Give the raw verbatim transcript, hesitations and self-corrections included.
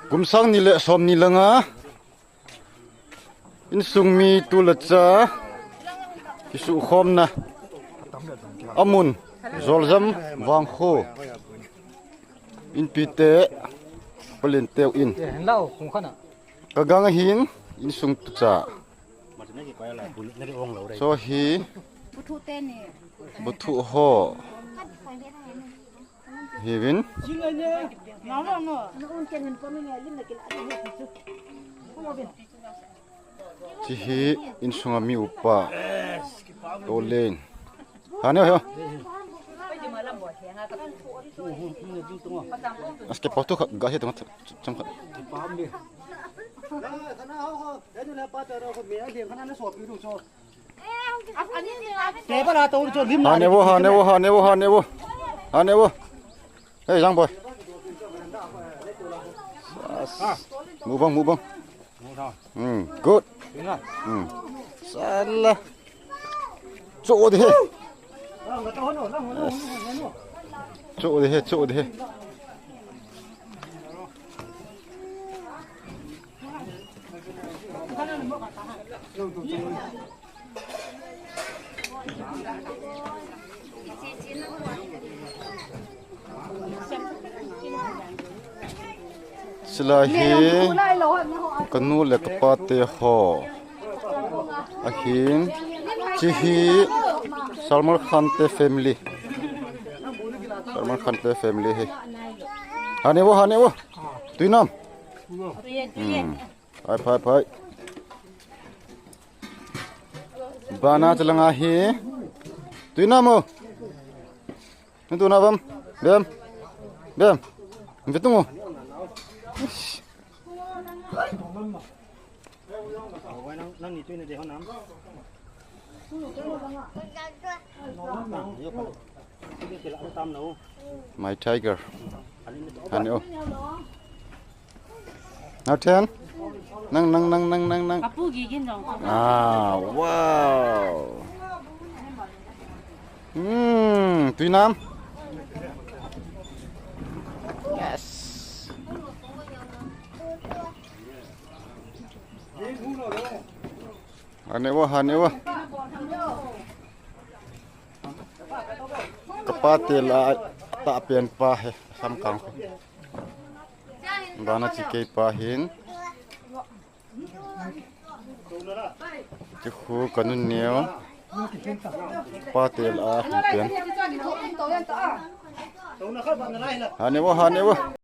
Kum sang ni le som ni langa insung mi tu le cha kisukhomna amun Joljam Vangkho inpi te palen teu in. Ka gang ahin insung tu cha. Cho hi buthu ho. Hiuvin. Chi hi insunga mi upa. Tolen. Hani ho. Aske potu kha ga he tong cham kha. Hane wo, hane wo, hane wo, hane wo. Hane wo. Hey, young boy. Move on, move on. Hmm, good. Hmm. Sala. Cho de he. Yes. Cho de he, cho de he. Chulai hi kanu le kapa te ho. Ahin, chi hi Salman Khan te family. Salman Khan te family hi. Hane wo, hane wo. Tuinam. Hmm. Phai, phai, phai. Bana chalanga hi. Tuinam o. Natu na bam. Bam. Bam. Betung o. My tiger. Hane o. Now ten. Nang, nang, nang, nang, nang, nang. Apu gigin jong. Ah, wow. Hmm, Tuinam. Yes. Hane wo, hane wo. Kapa te la ta pen pa he, sam kang ko. Bana chi kei pa hin. Chi khu kanu neo. Pa te la hin pen. Hane wo, hane wo.